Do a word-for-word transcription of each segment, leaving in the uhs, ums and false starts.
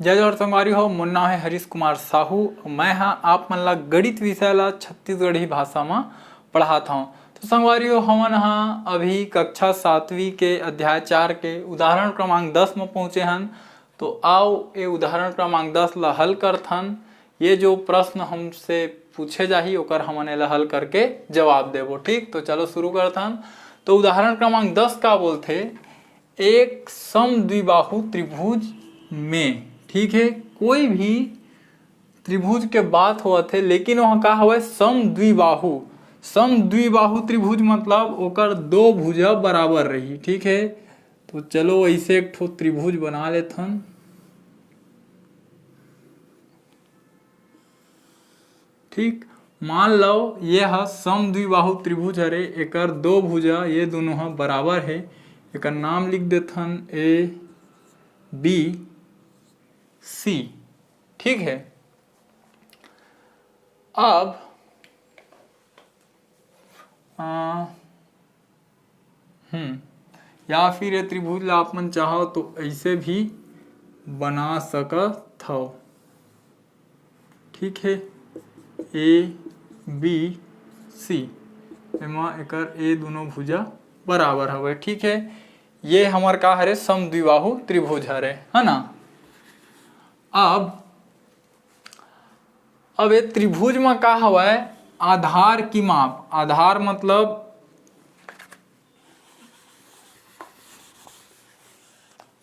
जय जोहार संगवारी हो, मोर नाम है हरीश कुमार साहू। मैं हा आप मन ला गणित विषय ला छत्तीसगढ़ी भाषा म पढ़ात हौं। तो संगवारी हो, हमन हा अभी कक्षा सातवीं के अध्याय चार के उदाहरण क्रमांक दस म पहुँचे हन। तो आओ, ये उदाहरण क्रमांक दस ला हल करथन। ये जो प्रश्न हमसे पूछे जाही, ओकर हमन एला हल करके जवाब देबो। ठीक, तो चलो शुरू करथन। तो उदाहरण क्रमांक दस का बोलथे, एक समद्विबाहु त्रिभुज में, ठीक है, कोई भी त्रिभुज के बात होवत हे, लेकिन वहाँ का हवय, समद्विबाहु। समद्विबाहु त्रिभुज मतलब ओकर दो भुजा बराबर रही, ठीक है। तो चलो, ऐसे एक ठो त्रिभुज बना लेथन। ठीक, मान लो, ये ह समद्विबाहु त्रिभुज हरे, एकर दो भुजा, ये दोनों ह बराबर हे। एकर नाम लिख देथन ए बी सी। ठीक है, अब आ, हम्म, या फिर ये त्रिभुज ला आप मन चाहो तो ऐसे भी बना सकत हव। ठीक है, ए बी सी, एमा एकर ए दोनों भुजा बराबर हवे। ठीक है, ये हमर का हरे, समद्विबाहु त्रिभुज हरे, है ना। अब अब ये त्रिभुज म का हवय, आधार की माप। आधार मतलब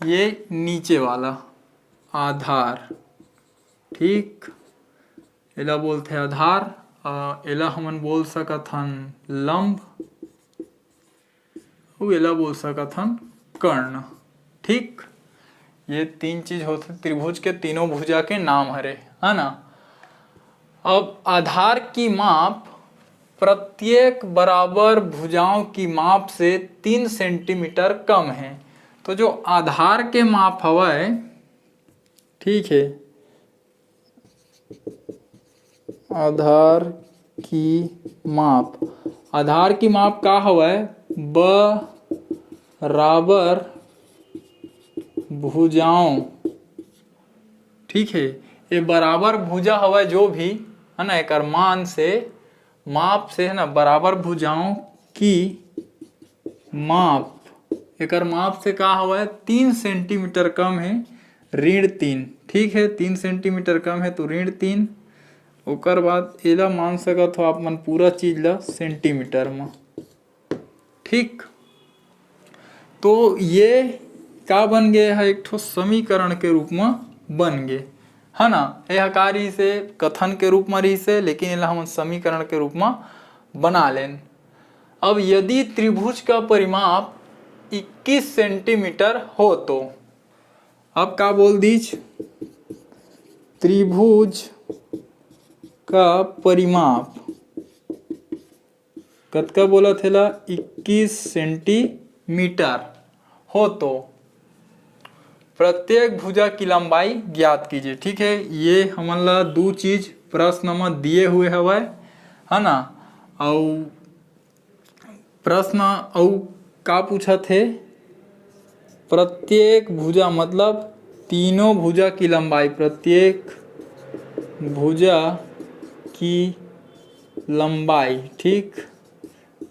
ये नीचे वाला आधार, ठीक, एला बोलथे आधार। अ, एला हमन बोल सकत हन लंब, अउ एला बोल सकत हन कर्ण। ठीक, ये तीन चीज होथे त्रिभुज के, तीनों भुजा के नाम हरे, है ना। अब आधार की माप प्रत्येक बराबर भुजाओं की माप से तीन सेंटीमीटर कम है। तो जो आधार के माप हवय, ठीक है, आधार की माप, आधार की माप का हवय, बराबर भुजाओं। ठीक है, ये बराबर भुजा हवय जो भी, है ना, एकर मान से, माप से, है ना, बराबर भुजाओं की माप, एकर माप से का हवय, तीन सेंटीमीटर कम है, ऋण तीन। ठीक है, तीन सेंटीमीटर कम है तो ऋण तीन। ओकर बाद एला मान सकत हो आप मन पूरा चीज ला सेंटीमीटर म। ठीक, तो ये का बन गए है, एक ठो समीकरण के रूप म बन गए, है ना। ये का रहिसे, कथन के रूप म रहिसे, लेकिन एला हमन समीकरण के रूप म बना लेन। अब यदि त्रिभुज का परिमाप इक्कीस सेंटीमीटर हो तो, अब का बोल दीच, त्रिभुज का परिमाप कतका बोलत हे ला, इक्कीस सेंटीमीटर हो तो प्रत्येक भुजा की लंबाई ज्ञात कीजिए। ठीक है, ये हमन ला दू चीज प्रश्न म दिए हुए हवय, है ना। अउ प्रश्न अउ का पूछत हे, प्रत्येक भुजा मतलब तीनों भुजा की लंबाई, प्रत्येक भुजा की लंबाई, ठीक,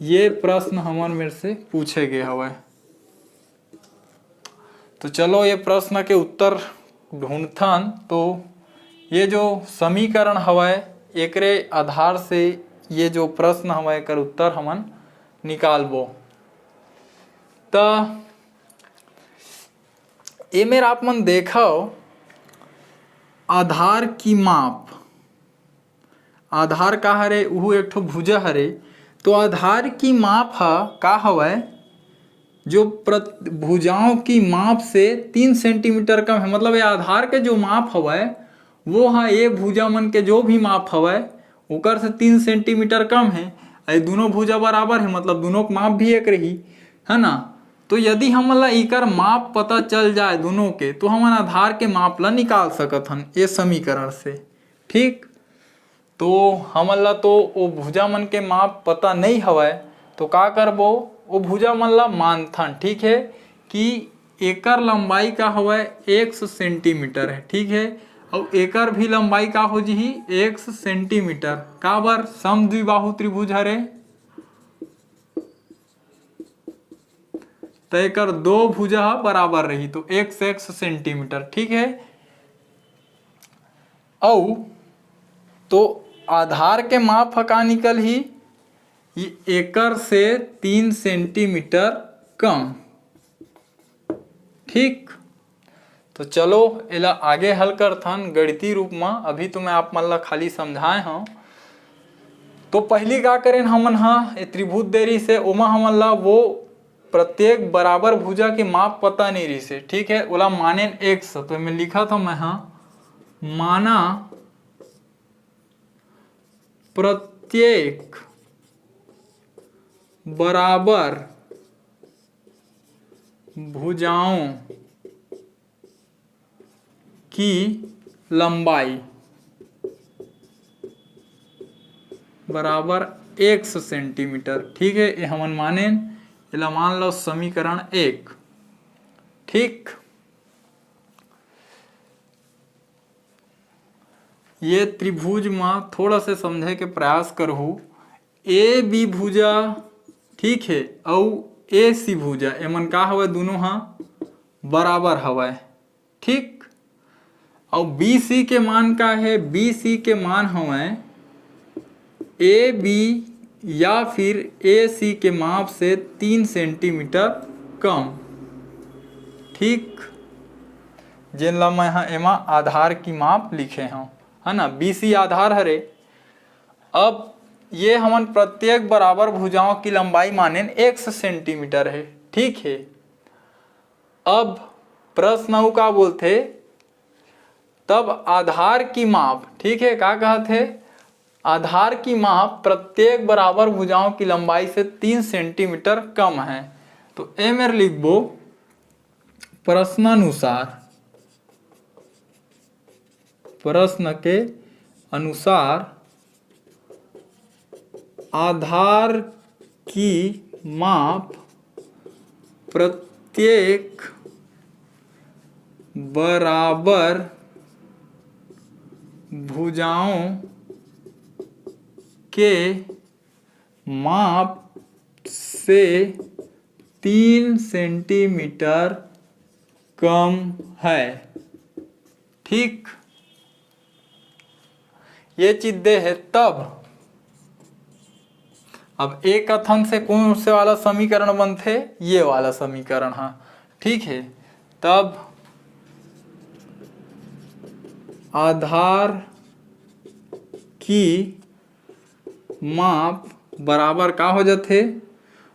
ये प्रश्न हमर मेर से पूछे गे हवय। तो चलो, ये प्रश्न के उत्तर ढूंढथन। तो ये जो समीकरण हवय, एकरे आधार से ये जो प्रश्न हवय, एकर उत्तर हमन निकालबो। त ए मेर आप मन देखव, आधार की माप, आधार का हरे? उहू एक ठो भुजा हरे। तो आधार की माप ह का हवय? जो प्रत-, भुजाओं की माप से तीन सेंटीमीटर कम है, मतलब ये आधार के जो माप हवय, वो ह ये भुजा मन के जो भी माप हवय, ओकर से तीन सेंटीमीटर कम है। ये दोनों भुजा बराबर है, मतलब दोनों के माप भी एक रही, है ना। तो यदि हमन ला इकर माप पता चल जाए दोनों के, तो हमन आधार के माप ला निकाल सकत हन ये समीकरण से। ठीक, तो हमन ला तो वो भुजा मन के माप पता नहीं हवय, तो का करबो, वो भुजा मन ला मानथन, ठीक है, कि एकर लंबाई का हवय? एक्स सेंटीमीटर है, ठीक है। अउ एकर भी लंबाई का हो जिही? X centimetre. काबर? समद्विबाहु त्रिभुज हरे, त एकर दो भुजा ह बराबर रही, तो एक्स एक्स सेंटीमीटर, ठीक है। अउ तो आधार के माप ह का निकलही? ये एकर से तीन सेंटीमीटर कम। ठीक, तो चलो एला आगे हल करथन गणितीय रूप म। अभी तो मैं आप मन ला खाली समझाए हव। तो पहली का करेन हमन ह, ए त्रिभुज दे रहिस हे, ओमा हमन ला वो प्रत्येक बराबर भुजा के माप पता नहीं रहिस हे, ठीक है, ओला मानेन एक्स। तो मैं लिखत हव मैं ह, माना प्रत्येक बराबर भुजाओं की लंबाई बराबर एक्स सेंटीमीटर, ठीक है, ये हमन मानेन। एला मान लो समीकरण एक। ठीक, ये त्रिभुज म थोड़ा से समझे के प्रयास करहू। ए बी भुजा, ठीक है, अउ ए सी भुजा, एमन का हवय? दोनों ह बराबर हवय, ठीक। अउ बी सी के मान का है? बी सी के मान हवय ए बी या फिर ए सी के माप से तीन सेंटीमीटर कम, ठीक, जेन ला मैं ह एमा आधार की माप लिखे हव, है ना, बी सी आधार हरे। अब ये हमन प्रत्येक बराबर भुजाओं की लंबाई मानेन एक्स सेंटीमीटर है, ठीक है। अब प्रश्न अउ का बोलथे, तब आधार की माप, ठीक है, का कहत हे, आधार की माप प्रत्येक बराबर भुजाओं की लंबाई से तीन सेंटीमीटर कम है। तो ए मेर लिखबो, प्रश्नानुसार, प्रश्न के अनुसार आधार की माप प्रत्येक बराबर भुजाओं के माप से तीन सेंटीमीटर कम है। ठीक, ये चीज दे है। तब अब ए कथन से कौन से वाला समीकरण बनथे? ये वाला समीकरण हा, ठीक है। तब आधार की माप बराबर का हो जाथे?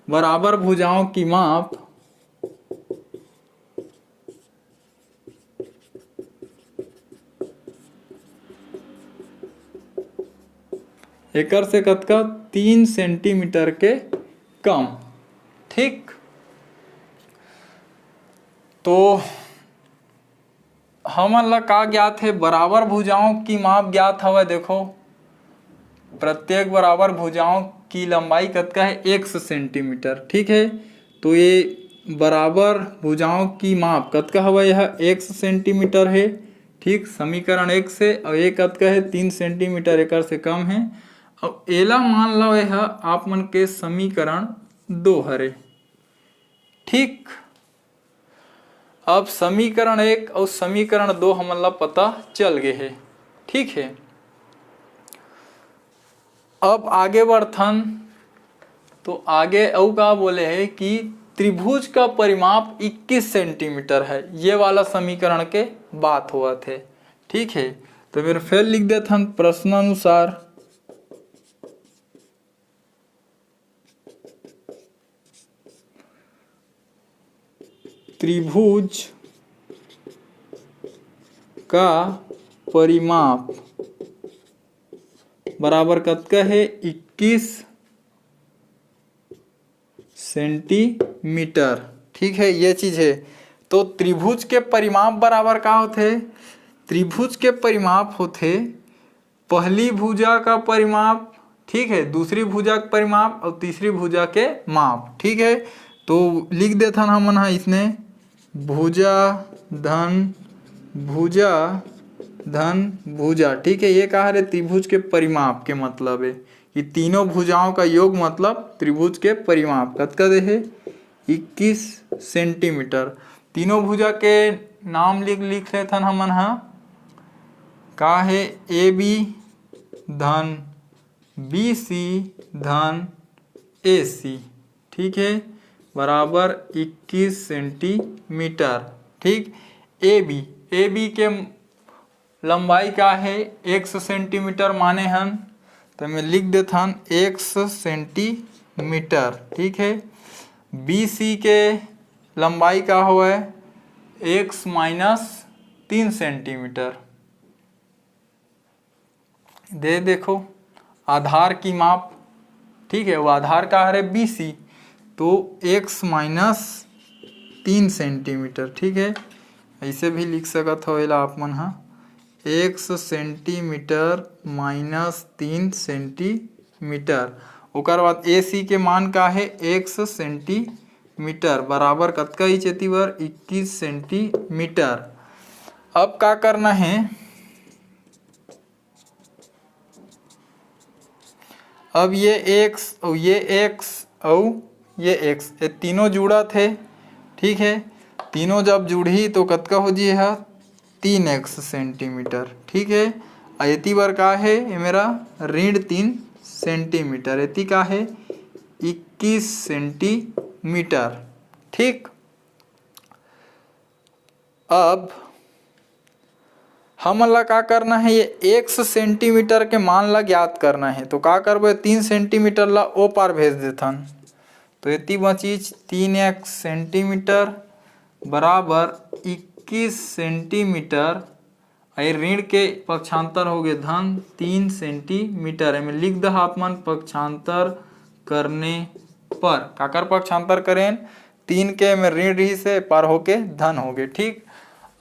बराबर भुजाओं की माप एकर से कतका? तीन सेंटीमीटर के कम। ठीक, तो हमन ला का ज्ञात हे? बराबर भुजाओं की माप ज्ञात हवय। देखो, प्रत्येक बराबर भुजाओं की लंबाई कतका है? X centimetre. ठीक है, तो ये बराबर भुजाओं की माप कतका हवय? यह एक्स सेंटीमीटर है। ठीक, समीकरण एक से। और ये कतका है? तीन सेंटीमीटर, एकर से कम है। और एला मान लो, यह आप मन के समीकरण दो हरे। ठीक, अब समीकरण एक और समीकरण दो हमन ला पता चल गए है। ठीक है, अब आगे बढ़थन। तो आगे अउ का बोले है कि त्रिभुज का परिमाप इक्कीस सेंटीमीटर है, ये वाला समीकरण के बात होवत है। ठीक है, तो मेरे फेर लिख देथन प्रश्नानुसार। त्रिभुज का परिमाप बराबर कतका है? इक्कीस सेंटीमीटर। ठीक है, ये चीज है। तो त्रिभुज के परिमाप बराबर का होथे? त्रिभुज के परिमाप होथे पहली भुजा का परिमाप, ठीक है, दूसरी भुजा के परिमाप और तीसरी भुजा के माप। ठीक है, तो लिख देथन हमन हा इसने, भुजा धन भुजा धन भुजा। ठीक है, ये का हरे? त्रिभुज के परिमाप के मतलब है कि तीनों भुजाओं का योग मतलब त्रिभुज के परिमाप। कतका दे हे? इक्कीस सेंटीमीटर। तीनों भुजा के नाम लिख लिख लेथन हमन हा। का हे? ए बी धन बी सी धन ए सी, ठीक है, बराबर इक्कीस सेंटीमीटर। ठीक, ए बी, ए बी के लंबाई का है? एक्स सेंटीमीटर माने हन, तो मैं लिख देथन एक्स सेंटीमीटर। ठीक है, बी सी के लंबाई का होवे? एक्स माइनस तीन सेंटीमीटर। दे देखो, आधार की माप, ठीक है, वो आधार का हरे? बी सी, तो एक्स माइनस तीन सेंटीमीटर। ठीक है, ऐसे भी लिख सकत हो एला आप मन हा, एक्स सेंटीमीटर माइनस तीन सेंटीमीटर। ओकर बाद ए सी के मान का है? एक्स सेंटीमीटर बराबर कतका ही चेती बर? इक्कीस सेंटीमीटर। अब का करना है? अब ये एक्स और ये एक्स और ये एक्स, ये तीनों जुड़त हे। ठीक है, तीनों जब जुड़ही तो कतका हो जी हा? तीन एक्स सेंटीमीटर। ठीक है, और एती बर का है? ये मेरा ऋण तीन सेंटीमीटर। एती का है? इक्कीस सेंटीमीटर। ठीक, अब हमन ला का करना है? ये एक्स सेंटीमीटर के मान ला ज्ञात करना है। तो का करबो? तीन सेंटीमीटर ला ओ पार भेज देथन, तो एती बचिस तीन एक्स सेंटीमीटर बराबर इक्कीस सेंटीमीटर। ये ऋण के पक्षांतर हो गए धन तीन सेंटीमीटर। एमे लिख दहा आप मन पक्षांतर करने पर। काकर पक्षांतर करेन? तीन के में ऋण रही से पार होके धन हो गए। ठीक,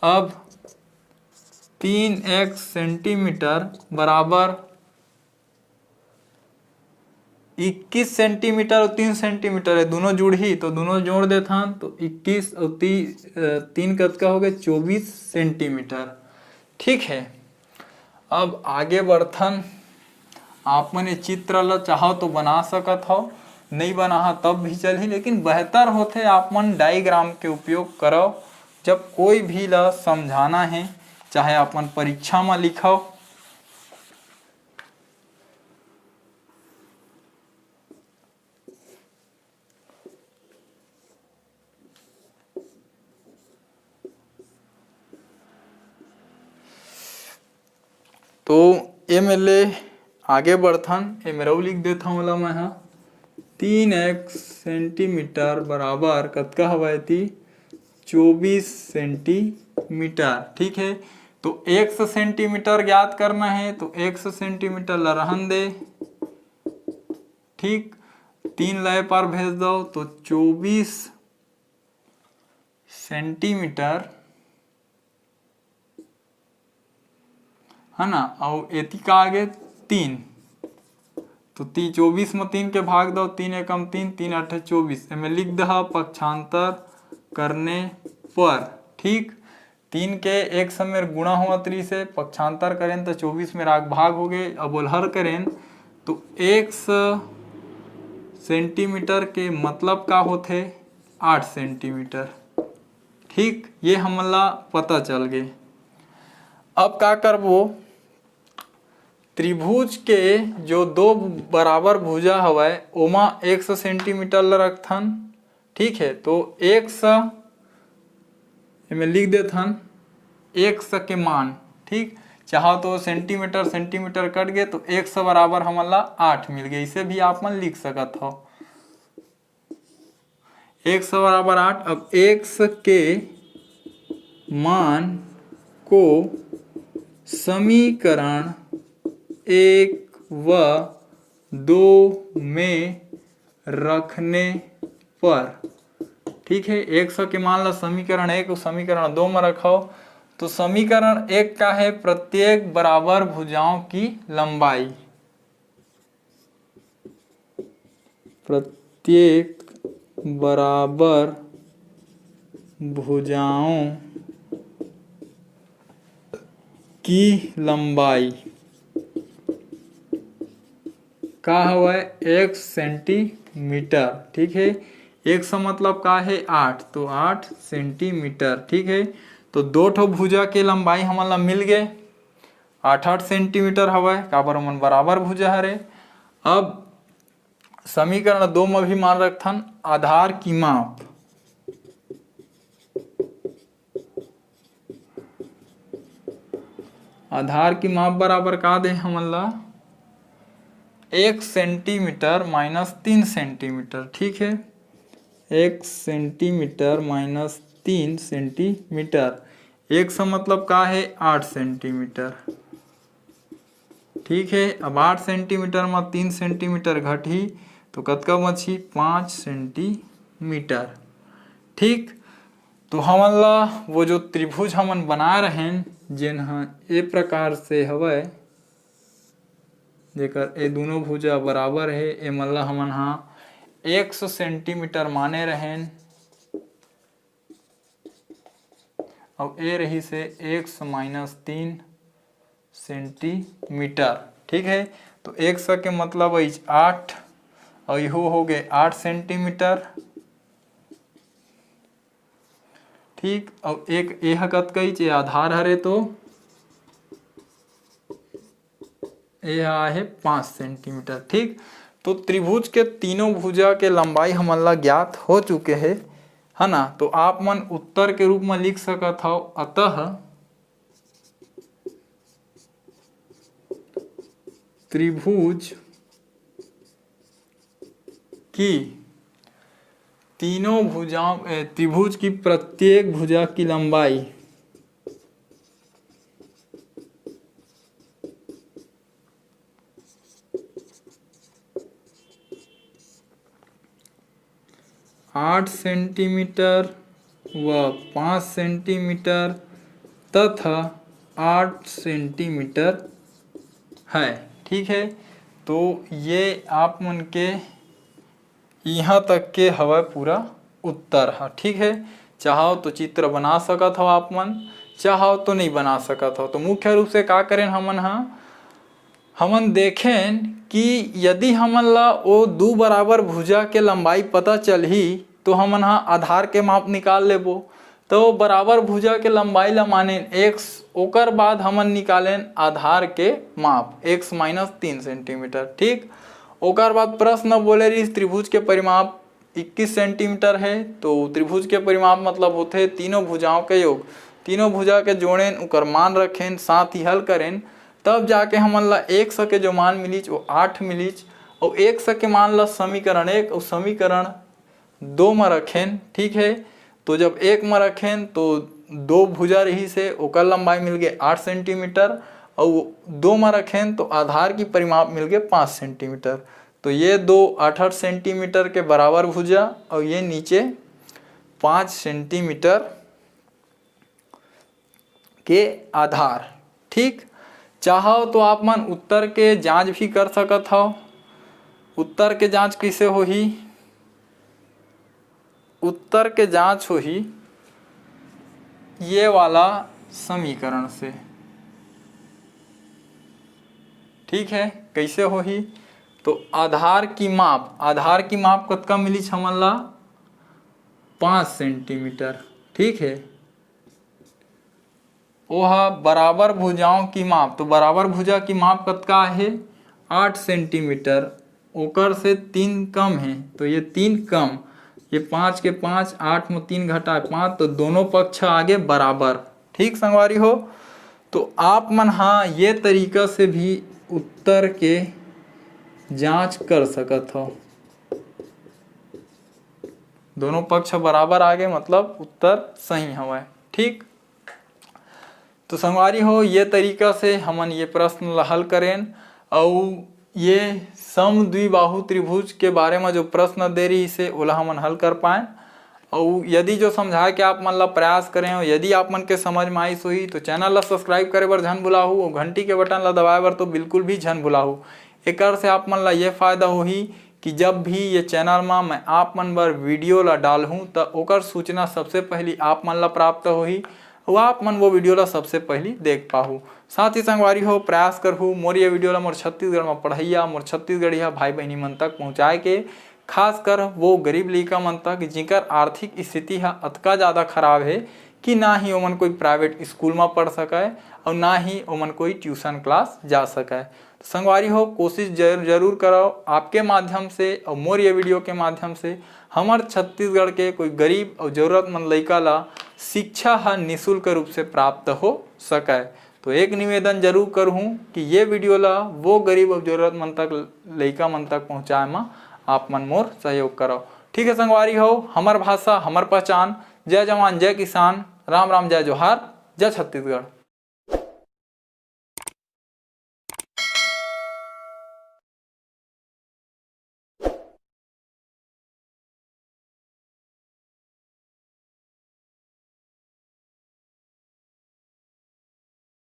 अब तीन एक्स सेंटीमीटर बराबर इक्कीस सेंटीमीटर और तीन सेंटीमीटर है, दोनों जुड़ही तो दोनों जोड़ देथन तो इक्कीस और ती-, अ, तीन कतका हो गए? चौबीस सेंटीमीटर। ठीक है, अब आगे बढ़थन। आप मन ये चित्र ल चाहो तो बना सकत हो, नहीं बनाहा तब भी चलही, लेकिन बेहतर होथे आप मन डायग्राम के उपयोग करो जब कोई भी ल समझाना है, चाहे आप मन परीक्षा म लिखो। तो एमे ले आगे बढ़थन, एमे रऊ लिख देथन ओला मैं हा। तीन एक्स सेंटीमीटर बराबर कतका हवय ती? चौबीस सेंटीमीटर। ठीक है, तो एक्स सेंटीमीटर ज्ञात करना है, तो एक्स सेंटीमीटर ला रहन दे। ठीक, तीन लय पर भेज दो तो चौबीस सेंटीमीटर, है ना, और एती का आगे तीन, तो ती चौबीस में तीन के भाग दो, तीन एकम तीन, तीन अठे चौबीस, एमे लिख दहा पक्षांतर करने पर। ठीक, तीन के एक्स मेर गुणा होवत रहिस हे, पक्षांतर करेन तो चौबीस मेर आग भाग हो गए। अब ओलहर करेन तो एक्स सेंटीमीटर के मतलब का होथे? आठ सेंटीमीटर। ठीक, ये हमन ला पता चल गए। अब का करबो, त्रिभुज के जो दो बराबर भुजा हवय ओमा एक्स सेंटीमीटर ला रखथन। ठीक है, तो एक्स एमे लिख देथन, एक्स के मान, ठीक, चाहो तो सेंटीमीटर सेंटीमीटर कट गए तो एक्स बराबर हमन ला आठ मिल गए, इसे भी आप मन लिख सकत हो। एक्स बराबर आठ। अब एक्स के मान को समीकरण एक व दो में रखने पर, ठीक है, एक्स के मान ला समीकरण एक और समीकरण दो में रखो, तो समीकरण एक का है? प्रत्येक बराबर भुजाओं की लंबाई, प्रत्येक बराबर भुजाओं की लंबाई का हवय? एक सेंटीमीटर। ठीक है, एक सौ मतलब का है? आठ, तो आठ सेंटीमीटर। ठीक है, तो दो ठो भुजा के लंबाई हमन ला मिल गए आठ आठ सेंटीमीटर हवय, काबर ओमन बराबर भुजा हरे। अब समीकरण दो म भी मान रखथन, आधार की माप। आधार की माप बराबर का दे हमन ला? एक सेंटीमीटर माइनस तीन सेंटीमीटर। ठीक है, एक सेंटीमीटर माइनस तीन सेंटीमीटर। एक सौ मतलब का है? आठ सेंटीमीटर। ठीक है, अब आठ सेंटीमीटर में तीन सेंटीमीटर घटही तो कतका बचही? पाँच सेंटीमीटर। ठीक, तो हमन ला वो जो त्रिभुज हमन बनाए रहेन, जेन ह ए प्रकार से हवय, जेकर ए दोनों भुजा बराबर हे, ए मन ला हमन हा एक सौ सेंटीमीटर माने रहेन, अउ ए रहिस हे एक सौ माइनस तीन सेंटीमीटर। ठीक है, तो एक सौ के मतलब अइच आठ, अउ इहू हो गए आठ सेंटीमीटर। ठीक, अउ एक ए ह कतका अइच? ए आधार हरे, तो ए ह आहे पाँच सेंटीमीटर। ठीक, तो त्रिभुज के तीनों भुजा के लंबाई हमन ला ज्ञात हो चुके हे, है ना? तो आप मन उत्तर के रूप में लिख सकत हव, अतः त्रिभुज की तीनों भुजाओं, ए, त्रिभुज की प्रत्येक भुजा की लंबाई आठ सेंटीमीटर व पाँच सेंटीमीटर तथा आठ सेंटीमीटर है। ठीक है, तो ये आप मन के यहाँ तक के हवय पूरा उत्तर ह। ठीक है, चाहो तो चित्र बना सकत हव आप मन, चाहो तो नहीं बना सकत हव। तो मुख्य रूप से का करेन हमन ह, हमन देखेन कि यदि हमन ला ओ दू बराबर भुजा के लंबाई पता चलही, तो हमन ह आधार के माप निकाल लेबो। तो बराबर भुजा के लंबाई ला मानेन एक्स, ओकर बाद हमन निकालेन आधार के माप, एक्स माइनस तीन सेंटीमीटर। ठीक, ओकर बाद प्रश्न बोले रहिस त्रिभुज के परिमाप इक्कीस सेंटीमीटर है, तो त्रिभुज के परिमाप मतलब होथे तीनों भुजाओं के योग। तीनों भुजा के जोड़ेन, ओकर मान रखेन, साथ ही हल करेन, तब जाके हमन ला एक्स के जो मान मिलिच, वो आठ मिलिच। अउ एक्स के मान ला समीकरण एक अउ समीकरण दो म रखेन। ठीक है, तो जब एक म रखेन तो दो भुजा रहिस हे, ओकर लंबाई मिल गए आठ सेंटीमीटर, अउ दो म रखेन तो आधार की परिमाप मिल गए पाँच सेंटीमीटर। तो ये दो आठ आठ सेंटीमीटर के बराबर भुजा, अउ ये नीचे पाँच सेंटीमीटर के आधार। ठीक, चाहो तो आप मन उत्तर के जांच भी कर सकत हव। उत्तर के जांच कइसे होही? उत्तर के जांच होही ये वाला समीकरण से। ठीक है, कइसे होही? तो आधार की माप, आधार की माप कतका मिलिच हमन ला? पाँच सेंटीमीटर। ठीक है, ओहा बराबर भुजाओं की माप, तो बराबर भुजा की माप कतका हे? आठ सेंटीमीटर। ओकर से तीन कम हे, तो ये तीन कम, ये पाँच के पाँच, आठ में तीन घटाए पाँच, तो दोनों पक्ष आगे बराबर। ठीक संगवारी हो, तो आप मन हा ये तरीका से भी उत्तर के जांच कर सकत हो। दोनों पक्ष बराबर आगे, मतलब उत्तर सही हवय। ठीक, तो संगवारी हो, ये तरीका से हमन ये प्रश्न ला हल करेन, अउ ये सम द्विबाहु त्रिभुज के बारे में जो प्रश्न दे रहिस हे, ओला हमन हल कर पाएन। अउ यदि जो समझाए के आप मन ला प्रयास करें, अउ यदि आप मन के समझ में आइस होही, तो चैनल ला सब्सक्राइब करे बर झन भुलाहू, अउ घंटी के बटन ला दबाए बर तो बिल्कुल भी झन भुलाहू। एकर से आप मन ला ये फायदा होही कि जब भी ये चैनल मा मैं आप मन बर वीडियो ला डालहूँ, त ओकर सूचना सबसे पहली आप मन ला प्राप्त होही, अउ आप मन वो वीडियो ला सबसे पहली देख पाहू। साथ ही संगवारी हो, प्रयास करहू मोर ये वीडियो ला मोर छत्तीसगढ़ मा पढ़इया, मोर छत्तीसगढ़िया भाई बहिनी मन तक पहुँचाए के, खासकर वो गरीब लइका मन तक, जिनकर आर्थिक स्थिति ह अतका ज़्यादा खराब हे कि ना ही ओमन कोई प्राइवेट स्कूल मा पढ़ सकय अउ ना ही ओमन कोई ट्यूशन क्लास जा सकय। तो संगवारी हो, कोशिश जर-, जरूर करव आपके माध्यम से अउ मोर ये वीडियो के माध्यम से हमर छत्तीसगढ़ के कोई गरीब अउ जरूरतमंद लइका ला शिक्षा ह निशुल्क रूप से प्राप्त हो सकय। तो एक निवेदन जरूर करहूँ कि ये वीडियो ला वो गरीब अउ जरूरतमंद तक, लइका मन तक पहुँचाए मा आप मन मोर सहयोग करव। ठीक है संगवारी हो, हमर भाषा, हमर पहचान। जय जवान, जय किसान, राम राम, जय जोहार, जय छत्तीसगढ़।